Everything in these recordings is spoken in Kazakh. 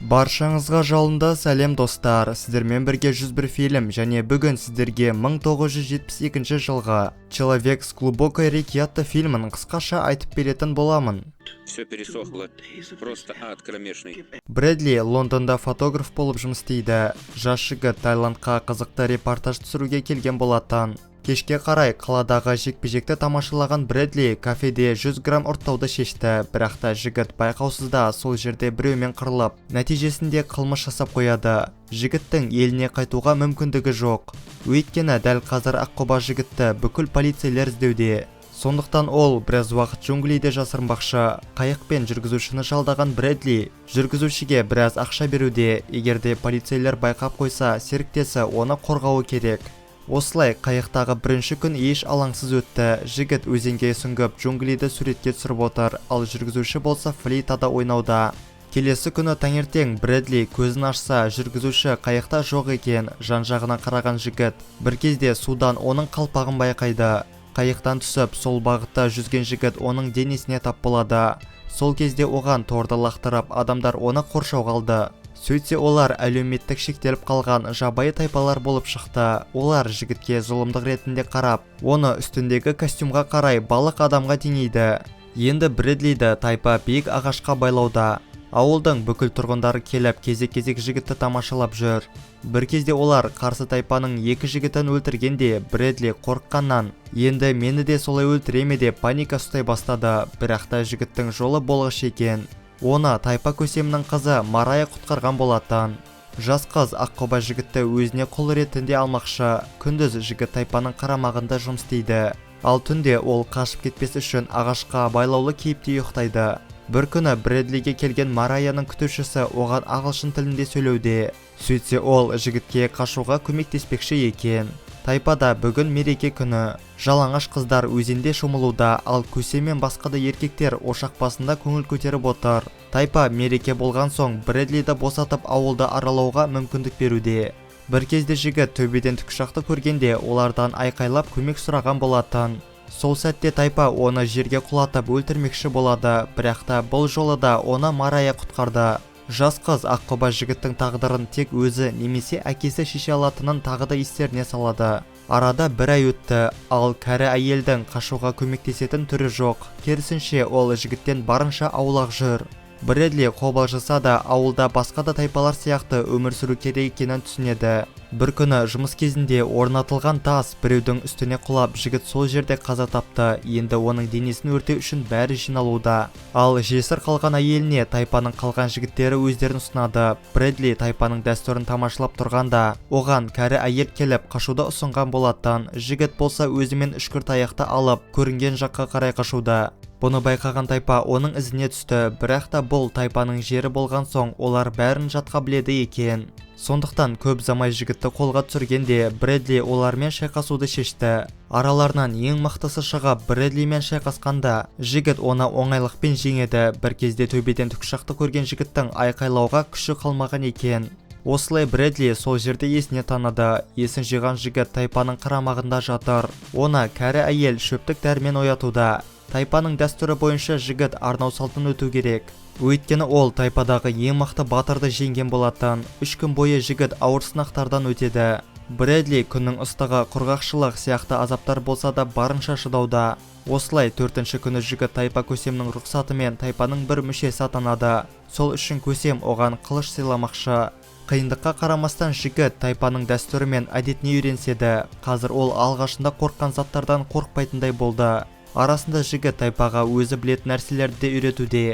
Баршаңызға жалынды сәлем, достар! Сіздермен бірге 101 фильм және бүгін сіздерге 1972 жылғы «Человек с глубокой реки» атты фильмін қысқаша айтып беретін боламын. Все пересохло. Просто ад кромешный. Брэдли Лондонда фотограф болып жұмыс істейді. Жас жігіт Таиландқа қызықты репортаж түсіруге келген болатын. Кешке қарай қаладағы жекпе-жекті тамашалаған Брэдли кафеде 100 грамм ұрттауды шешті. Бірақ та жігіт байқаусызда сол жерде біреумен қырылып, нәтижесінде қылмыс жасап қояды. Жігіттің еліне қайтуға мүмкіндігі жоқ, өйткені дәл қазір аққұба жігітті бүкіл полицейлер іздеуде. Сондықтан ол біраз уақыт джунглиде жасырынбақшы. Қайықпен жүргізушіні жалдаған Брэдли жүргізушіге біраз ақша беруде. Егерде полицейлер байқап қойса, серіктесі оны қорғауы керек. Осылай қайықтағы бірінші күн еш алаңсыз өтті. Жігіт өзенге сүңгіп, джунглиді суретке түсіріп отыр, ал жүргізуші болса флейтада ойнауда. Келесі күні таңертең Брэдли көзін ашса, жүргізуші қайықта жоқ екен. Жан жағына қараған жігіт бір кезде судан оның қалпағын байқайды. Қайықтан түсіп, сол бағытта жүзген жігіт оның денесіне тап болады. Сол кезде оған торды лақтырып, адамдар оны қоршауға алды. Сөйтсе, олар әлеуметтік шектеліп қалған жабайы тайпалар болып шықты. Олар жігітке зұлымдық ретінде қарап, оны үстіндегі костюмға қарай балық адамға теңейді. Енді Брэдлиді тайпа биік ағашқа байлауда. Ауылдың бүкіл тұрғындары келіп, кезек-кезек жігітті тамашалап жүр. Бір кезде олар қарсы тайпаның екі жігітін өлтіргенде, Брэдли қорыққаннан енді мені де солай өлтіре ме деп паника ұстай бастады. Бірақ та жігіттің жолы болғыш екен. Оны тайпа көсемінің қызы Марая құтқарған болатын. Жас қыз аққұба жігітті өзіне құл ретінде алмақшы. Күндіз жігіт тайпаның қарамағында жұмыс істейді, ал түнде ол қашып кетпес үшін ағашқа байлаулы кейіпте ұйықтайды. Бір күні Брэдлиге келген Мараяның күтушісі оған ағылшын тілінде сөйлеуде. Сөйтсе, ол жігітке қашуға көмектеспекші екен. Тайпада бүгін мереке күні. Жалаңаш қыздар өзенде шомылуда, ал көсем мен басқа да еркектер ошақ басында көңіл көтеріп отыр. Тайпа мереке болған соң Брэдлиді босатып, ауылды аралауға мүмкіндік беруде. Бір кезде жігіт төбеден тікұшақты көргенде, олардан айқайлап көмек сұраған болатын. Сол сәтте тайпа оны жерге құлатып өлтірмекші болады. Бірақ та бұл жолы да оны Марая құтқарды. Жас қыз аққұба жігіттің тағдырын тек өзі немесе әкесі шеше алатынын тағы да естеріне салады. Арада бір ай өтті, ал кәрі әйелдің қашуға көмектесетін түрі жоқ. Керісінше, ол жігіттен барынша аулақ жүр. Брэдли қобалжыса да, ауылда басқа да тайпалар сияқты өмір сүру керек екенін түсінеді. Бір күні жұмыс кезінде орнатылған тас біреудің үстіне құлап, жігіт сол жерде қаза тапты. Енді оның денесін өртеу үшін бәрі жиналуда. Ал жесір қалған әйеліне тайпаның қалған жігіттері өздерін ұсынады. Брэдли тайпаның дәстүрін тамашалап тұрғанда, оған кәрі әйел келіп, қашуды ұсынған болатын. Жігіт болса өзімен үшкір таяқты алып, көрінген жаққа қарай қашуда. Бұны байқаған тайпа оның ізіне түсті. Бірақ та бұл тайпаның жері болған соң, олар бәрін жатқа біледі екен. Сондықтан көп ұзамай жігітті қолға түсіргенде, Брэдли олармен шайқасуды шешті. Араларынан ең мықтысы шығып, Брэдлимен шайқасқанда, жігіт оны оңайлықпен жеңеді. Бір кезде төбеден тікұшақты көрген жігіттің айқайлауға күші қалмаған екен. Осылай Брэдли сол жерде есіне таныды. Есін жиған жігіт тайпаның қарамағында жатыр. Оны кәрі әйел шөптік дәрімен оятуда. Тайпаның дәстүрі бойынша жігіт арнау салтын өту керек, өйткені ол тайпадағы ең мықты батырды жеңген болатын. 3 күн бойы жігіт ауыр сынақтардан өтеді. Брэдли күннің ыстығы, құрғақшылық сияқты азаптар болса да, барынша шыдауда. Осылай төртінші күні жігіт тайпа көсемінің рұқсатымен тайпаның бір мүшесі атанады. Сол үшін көсем оған қылыш сыйламақшы. Қиындыққа қарамастан, жігіт тайпаның дәстүрі мен әдетіне үйреніседі. Қазір ол алғашында қорыққан заттардан қорықпайтындай болды. Арасында жігіт тайпаға өзі білетін нәрселерді де үйретуде.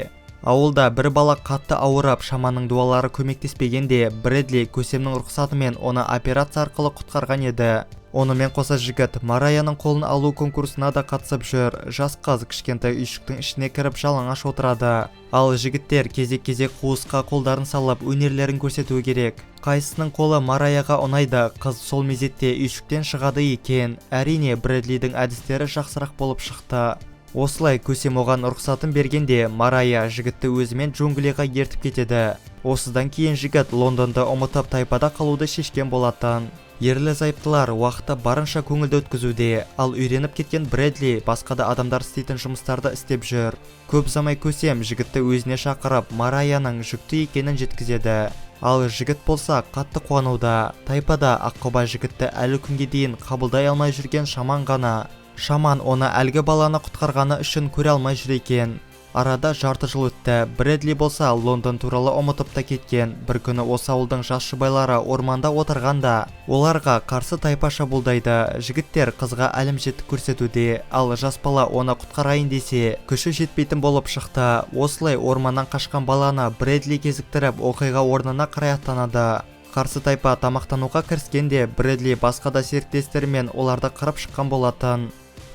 Ауылда бір бала қатты ауырып, шаманның дуалары көмектеспегенде, Брэдли көсемнің рұқсатымен оны операция арқылы құтқарған еді. Онымен қоса жігіт Мараяның қолын алу конкурсына да қатысып жүр. Жас қыз кішкентай үйшіктің ішіне кіріп, жалаңаш отырады, ал жігіттер кезек-кезек қуысқа қолдарын салып, өнерлерін көрсетуі керек. Қайсысының қолы Мараяға ұнайды, қыз сол мезетте үйшіктен шығады екен. Әрине, Брэдлидің әдістері жақсырақ болып шықты. Осылай көсем оған рұқсатын бергенде, Марая жігітті өзімен джунглиға ертіп кетеді. Осыдан кейін жігіт Лондонды ұмытып, тайпада қалуды шешкен болатын. Ерлі зайыптылар уақытты барынша көңілді өткізуде, ал үйреніп кеткен Брэдли басқа да адамдар істейтін жұмыстарды істеп жүр. Көп ұзамай көсем жігітті өзіне шақырып, Мараяның жүкті екенін жеткізеді. Ал жігіт болса, қатты қуануда. Тайпада аққұба жігітті әлі күнге дейін қабылдай алмай жүрген шаман ғана. Шаман оны әлгі баланы құтқарғаны үшін көре алмай жүр екен. Арада жарты жыл өтті. Брэдли болса, Лондон туралы ұмытып та кеткен. Бір күні осы ауылдың жас жұбайлары орманда отырғанда, оларға қарсы тайпа шабуылдайды. Жігіттер қызға әлімжеттік көрсетуде, ал жас бала оны құтқарайын десе, күші жетпейтін болып шықты. Осылай орманнан қашқан баланы Брэдли кезіктіріп, оқиға орнына қарай аттанады. Қарсы тайпа тамақтануға кіріскенде, Брэдли басқа да серіктестерімен оларды қырып шыққан болатын.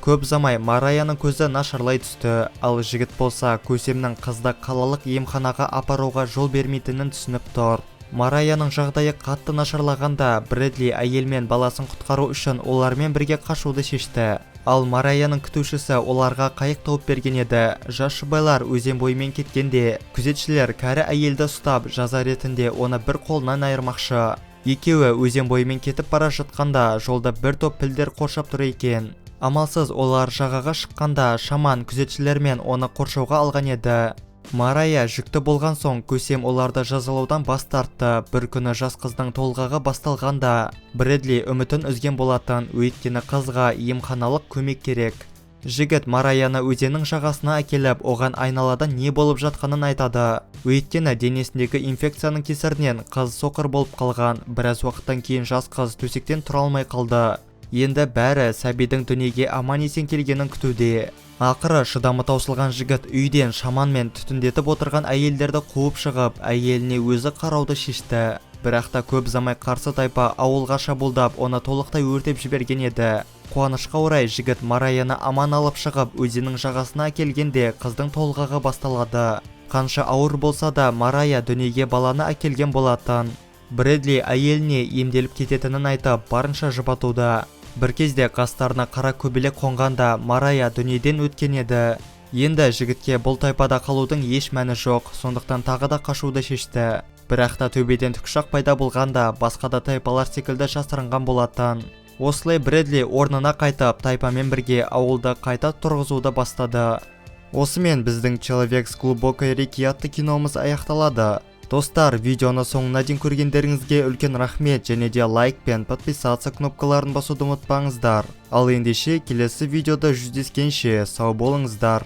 Көп ұзамай Мараяның көзі нашарлай түсті, ал жігіт болса, көсемнің қызды қалалық емханаға апаруға жол бермейтінін түсініп тұр. Мараяның жағдайы қатты нашарлағанда, Брэдли әйел мен баласын құтқару үшін олармен бірге қашуды шешті. Ал Мараяның күтушісі оларға қайық тауып берген еді. Жас жұбайлар өзен бойымен кеткенде, күзетшілер кәрі әйелді ұстап, жаза ретінде оны бір қолынан айырмақшы. Екеуі өзен бойымен кетіп бара жатқанда, жолда бір топ пілдер қоршап тұр екен. Амалсыз олар жағаға шыққанда, шаман күзетшілермен оны қоршауға алған еді. Марая жүкті болған соң, көсем оларды жазалаудан бас тартты. Бір күні жас қыздың толғағы басталғанда, Брэдли үмітін үзген болатын, өйткені қызға емханалық көмек керек. Жігіт Мараяны өзеннің жағасына әкеліп, оған айналада не болып жатқанын айтады. Өйткені денесіндегі инфекцияның кесірінен қыз соқыр болып қалған. Біраз уақыттан кейін жас қыз төсектен тұра алмай қалды. Енді бәрі сәбидің дүниеге аман есен келгенін күтуде. Ақыры шыдамы таусылған жігіт үйден шаманмен түтіндетіп отырған әйелдерді қуып шығып, әйеліне өзі қарауды шешті. Бірақ та көп ұзамай қарсы тайпа ауылға шабуылдап, оны толықтай өртеп жіберген еді. Қуанышқа орай, жігіт Мараяны аман алып шығып, өзеннің жағасына әкелгенде, қыздың толғағы басталады. Қанша ауыр болса да, Марая дүниеге баланы әкелген болатын. Брэдли әйеліне емделіп кететінін айтып, барынша жұбатуда. Бір кезде қастарына қара көбелек қонғанда, Марая дүниеден өткен еді. Енді жігітке бұл тайпада қалудың еш мәні жоқ, сондықтан тағы да қашуды шешті. Бірақ та төбеден тікұшақ пайда болғанда, басқа да тайпалар секілді жасырынған болатын. Осылай Брэдли орнына қайтып, тайпамен бірге ауылды қайта тұрғызуды бастады. Осымен біздің «Человек с глубокой реки» атты киномыз аяқталады. Достар, видеоны соңына дейін көргендеріңізге үлкен рахмет және де лайк пен подписаться кнопкаларын басуды ұмытпаңыздар. Ал ендеше, келесі видеода жүздескенше сау болыңыздар.